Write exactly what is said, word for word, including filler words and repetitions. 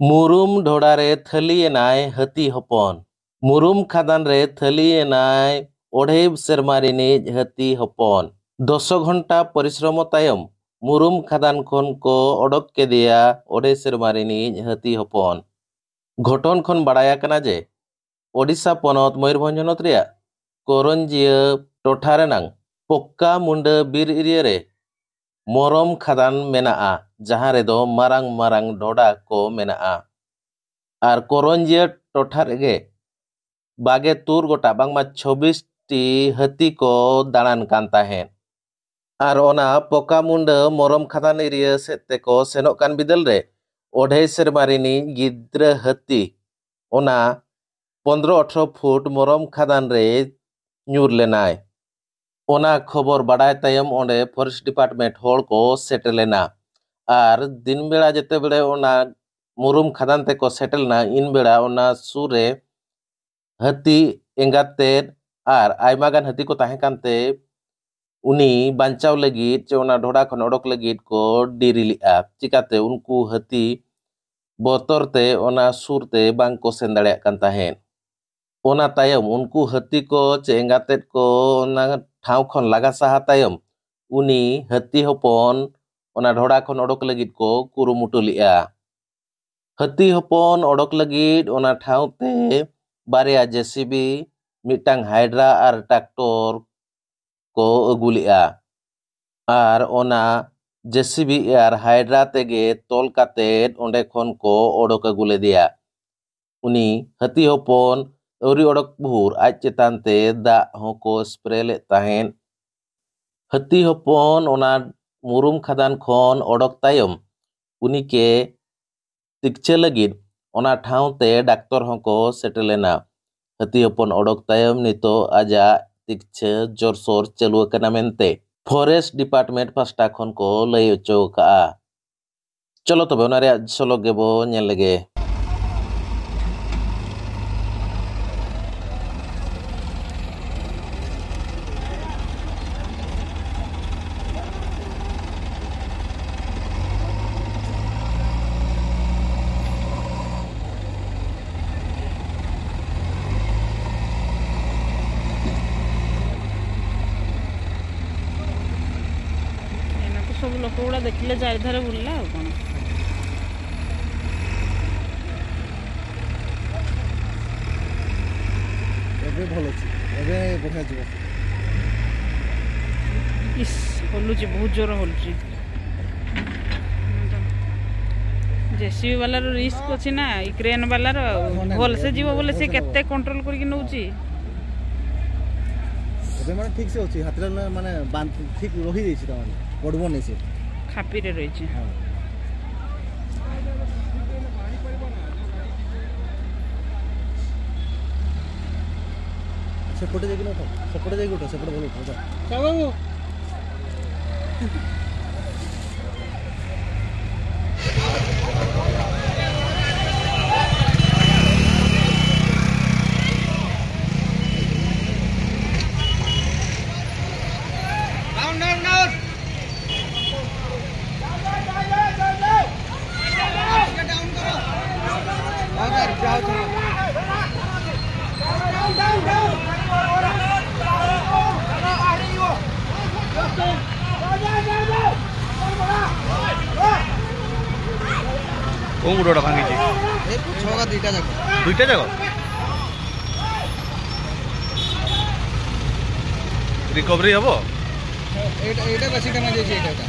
ᱢᱩᱨᱩᱢ ᱰᱷᱚᱰᱟ ᱨᱮ ᱛᱷᱟᱹᱞᱤᱭᱮᱱᱟᱭ ᱦᱟᱹᱛᱤ ᱦᱚᱯᱚᱱ᱾ ᱢᱩᱨᱩᱢ ᱠᱷᱟᱫᱟᱱ ᱨᱮ ᱛᱷᱟᱹᱞᱤᱭᱮᱱᱟᱭ ᱚᱲᱮᱭ ᱥᱮᱨᱢᱟ ᱨᱤᱱᱤᱡ ᱦᱟᱹᱛᱤ ᱦᱚᱯᱚᱱ᱾ ᱫᱚᱥᱚ ᱜᱷᱚᱱᱴᱟ ᱯᱚᱨᱤᱥᱨᱚᱢᱚ ᱛᱟᱭᱚᱢ ᱢᱩᱨᱩᱢ ᱠᱷᱟᱫᱟᱱ ᱠᱷᱚᱱ ᱠᱚ ᱚᱰᱚᱠ ᱠᱮᱫᱮᱭᱟ ᱚᱲᱮᱭ ᱥᱮᱨᱢᱟ ᱨᱤᱱᱤᱡ ᱦᱟᱹᱛᱤ ᱦᱚᱯᱚᱱ᱾ ᱜᱷᱚᱴᱚᱱ ᱠᱷᱚᱱ ᱵᱟᱲᱟᱭ ᱟᱠᱟᱱᱟ ᱡᱮ ᱳᱰᱤᱥᱟ ᱯᱚᱱᱚᱛ ᱢᱚᱭᱩᱨᱵᱷᱚᱸᱡᱽ ᱦᱚᱱᱚᱛ ᱨᱮᱭᱟᱜ ᱠᱚᱨᱚᱧᱡᱤᱭᱟᱹ ᱴᱚᱴᱷᱟ ᱨᱮᱱᱟᱝ ᱯᱚᱠᱠᱟ ᱢᱩᱱᱰᱟᱹ ᱵᱤᱨ ᱮᱨᱤᱭᱟ ᱨᱮ ᱢᱚᱨᱚᱢ ᱠᱷᱟᱫᱟᱱ ᱢᱮᱱᱟᱜᱼᱟ, ᱡᱟᱦᱟᱸ ᱨᱮᱫᱚ ᱢᱟᱨᱟᱝ ᱢᱟᱨᱟᱝ ᱰᱷᱚᱰᱟ ᱠᱚ ᱢᱮᱱᱟᱜᱼᱟ᱾ ᱟᱨ ᱠᱚᱨᱚᱧᱡᱤᱭᱟᱹ ᱴᱚᱴᱷᱟ ᱨᱮᱜᱮ ᱵᱟᱜᱮ ᱛᱩᱨ ᱜᱚᱴᱟ, ᱵᱟᱝᱢᱟ ᱪᱷᱚᱵᱵᱤᱥ ᱴᱤ ᱦᱟᱹᱛᱤ ᱠᱚ ᱫᱟᱬᱟᱱ ᱠᱟᱱ ᱛᱟᱦᱮᱸᱫ᱾ ᱟᱨ ᱚᱱᱟ ᱯᱚᱠᱟ ᱢᱩᱱᱰᱟᱹ ᱢᱚᱨᱚᱢ ᱠᱷᱟᱫᱟᱱ ᱮᱨᱤᱭᱟ ᱥᱮᱫ ᱛᱮᱠᱚ ᱥᱮᱱᱚᱜ ᱠᱟᱱ ᱵᱤᱫᱟᱹᱞ ᱨᱮ ᱚᱰᱷᱮᱭ ᱥᱮᱨᱢᱟ ᱨᱤᱱᱤᱡ ᱜᱤᱫᱽᱨᱟᱹ ᱦᱟᱹᱛᱤ ᱚᱱᱟ ᱯᱚᱱᱫᱽᱨᱚ ᱟᱴᱷᱨᱚ ᱯᱷᱩᱴ ᱢᱚᱨᱚᱢ ᱠᱷᱟᱫᱟᱱ ᱨᱮ ᱧᱩᱨ ᱞᱮᱱᱟᱭ᱾ ᱚᱱᱟ ᱠᱷᱚᱵᱚᱨ ᱵᱟᱰᱟᱭ ᱛᱟᱭᱚᱢ ᱚᱸᱰᱮ ᱯᱷᱚᱨᱮᱥᱴ ᱰᱤᱯᱟᱨᱴᱢᱮᱱᱴ ᱦᱚᱲ ᱠᱚ ᱥᱮᱴᱮᱨ ᱞᱮᱱᱟ᱾ ᱟᱨ ᱫᱤᱱ ᱵᱮᱲᱟ ᱡᱮᱛᱮ ᱵᱮᱲᱮ ᱚᱱᱟ ᱢᱩᱨᱩᱢ ᱠᱷᱟᱫᱟᱱ ᱛᱮᱠᱚ ᱥᱮᱴᱮᱨ ᱞᱮᱱᱟ, ᱤᱱ ᱵᱮᱲᱟ ᱚᱱᱟ ᱥᱩᱨ ᱨᱮ ᱦᱟᱹᱛᱤ ᱮᱸᱜᱟᱛ ᱛᱮᱫ ᱟᱨ ᱟᱭᱢᱟ ᱜᱟᱱ ᱦᱟᱹᱛᱤ ᱠᱚ ᱛᱟᱦᱮᱸ ᱠᱟᱱᱛᱮ ᱩᱱᱤ ᱵᱟᱧᱪᱟᱣ ᱞᱟᱹᱜᱤᱫ ᱪᱮ ᱚᱱᱟ ᱰᱷᱚᱰᱟ ᱠᱷᱚᱱ ᱚᱰᱚᱠ ᱞᱟᱹᱜᱤᱫ ᱠᱚ ᱰᱮᱨᱤ ᱞᱮᱫᱼᱟ᱾ ᱪᱤᱠᱟᱛᱮ ᱩᱱᱠᱩ ᱦᱟᱹᱛᱤ ᱵᱚᱛᱚᱨ ᱛᱮ ᱚᱱᱟ ᱥᱩᱨ ᱛᱮ ᱵᱟᱝ ᱠᱚ ᱥᱮᱱ ᱫᱟᱲᱮᱭᱟᱜ ᱠᱟᱱ ᱛᱟᱦᱮᱸᱫ᱾ ᱚᱱᱟ ᱛᱟᱭᱚᱢ ᱩᱱᱠᱩ ᱦᱟᱹᱛᱤ ᱠᱚ ᱪᱮ ᱮᱸᱜᱟᱛ ᱛᱮᱫ ᱠᱚ ᱚᱱᱟ ᱴᱷᱟᱶ ᱠᱷᱚᱱ ᱞᱟᱜᱟ ᱥᱟᱦᱟ ᱛᱟᱭᱚᱢ ᱩᱱᱤ ᱦᱟᱹᱛᱤ ᱦᱚᱯᱚᱱ ᱚᱱᱟ ᱰᱷᱚᱰᱟ ᱠᱷᱚᱱ ᱚᱰᱚᱠ ᱞᱟᱹᱜᱤᱫ ᱠᱚ ᱠᱩᱨᱩᱢᱩᱴᱩ ᱞᱮᱫᱼᱟ᱾ ᱦᱟᱹᱛᱤ ᱦᱚᱯᱚᱱ ᱚᱰᱚᱠ ᱞᱟᱹᱜᱤᱫ ᱚᱱᱟ ᱴᱷᱟᱶ ᱛᱮ ᱵᱟᱨᱭᱟ ᱡᱮᱥᱤᱵᱤ, ᱢᱤᱫᱴᱟᱝ ᱦᱟᱭᱰᱨᱟ ᱟᱨ ᱴᱨᱟᱠᱴᱚᱨ ᱠᱚ ᱟᱹᱜᱩ ᱞᱮᱫᱼᱟ᱾ ᱟᱨ ᱚᱱᱟ ᱡᱮᱥᱤᱵᱤ ᱟᱨ ᱦᱟᱭᱰᱨᱟ ᱛᱮᱜᱮ ᱛᱚᱞ ᱠᱟᱛᱮᱫ ᱚᱸᱰᱮ ᱠᱷᱚᱱ ᱠᱚ ᱚᱰᱚᱠ ᱟᱹᱜᱩ ᱞᱮᱫᱮᱭᱟ᱾ ᱩᱱᱤ ᱦᱟᱹᱛᱤ ᱦᱚᱯᱚᱱ ᱟᱹᱣᱨᱤ ᱚᱰᱚᱠ ᱵᱷᱳᱨ ᱟᱡ ᱪᱮᱛᱟᱱ ᱛᱮ ᱫᱟᱜ ᱦᱚᱸᱠᱚ ᱥᱯᱨᱮ ᱞᱮᱫ ᱛᱟᱦᱮᱸᱫ᱾ ᱦᱟᱹᱛᱤ ᱦᱚᱯᱚᱱ ᱚᱱᱟ ᱢᱩᱨᱩᱢ ᱠᱷᱟᱫᱟᱱ ᱠᱷᱚᱱ ᱚᱰᱚᱠ ᱛᱟᱭᱚᱢ ᱩᱱᱤ ᱠᱮ ᱛᱤᱠᱪᱷᱟᱹ ᱞᱟᱹᱜᱤᱫ ᱚᱱᱟ ᱴᱷᱟᱶ ᱛᱮ ᱰᱟᱠᱛᱚᱨ ᱦᱚᱸᱠᱚ ᱥᱮᱴᱮᱨ ᱞᱮᱱᱟ᱾ ᱦᱟᱹᱛᱤ ᱦᱚᱯᱚᱱ ᱚᱰᱚᱠ ᱛᱟᱭᱚᱢ ᱱᱤᱛᱚᱜ ᱟᱡᱟᱜ ᱛᱤᱠᱪᱷᱟᱹ ᱡᱳᱨᱥᱳᱨ ᱪᱟᱹᱞᱩ ᱟᱠᱟᱱᱟ ᱢᱮᱱᱛᱮ ᱯᱷᱚᱨᱮᱥᱴ ᱰᱤᱯᱟᱨᱴᱢᱮᱱᱴ ᱯᱟᱥᱴᱟ ᱠᱷᱚᱱ ᱠᱚ ᱞᱟᱹᱭ ᱦᱚᱪᱚ ᱟᱠᱟᱫᱼᱟ᱾ ᱪᱚᱞᱚ ᱛᱚᱵᱮ ᱚᱱᱟ ᱨᱮᱭᱟᱜ ᱡᱷᱚᱞᱚᱠ ᱜᱮᱵᱚ ᱧᱮᱞ ᱞᱮᱜᱮ᱾ ଗୁଡ଼ା ଦେଖିଲେ ଚାରିଧାର ବୁଲିଲା ଆଉ କ'ଣ। ଏବେ ଭଲ ଅଛି। ଏବେ ବଢ଼ିଆ ଯିବ। ଇସ୍, ହଲୁଛି, ବହୁତ ଜୋର ହଲୁଛି। ଜେସିବି ବାଲାର ରିସ୍କ ଅଛି ନା, ଏଇ କ୍ରେନ୍ ବାଲାର ଆଉ। ଭଲସେ ଯିବ ବୋଲେ ସେ କେତେ କଣ୍ଟ୍ରୋଲ କରିକି ନଉଛି। ଏବେ ମାନେ ଠିକ୍ ସେ ଅଛି। ହାତୀଟା ମାନେ ବାନ୍ଧ- ଠିକ୍ ରହିଯାଇଛି, ତାମାନେ ପଡ଼ିବନି ସେ। ଖାପିରେ ରହିଛି। ହଁ। ସେପଟେ ଯାଇକି ଉଠ, ସେପଟେ ଯାଇକି ଉଠ, ସେପଟେ ଭଲ ଉଠ। କୋଉ ଗୋଡ଼ଟା ଭାଙ୍ଗିଛି? ଛଅଟା ଦୁଇଟା ଯାକ। ଦୁଇଟା ଯାକ ରିକଭରି ହବ। ଏଇଟା ଏଇଟା ବେଶୀ ଡ୍ୟାମେଜ୍ ହେଇଛି। ଏଇଟା ଏଇଟା।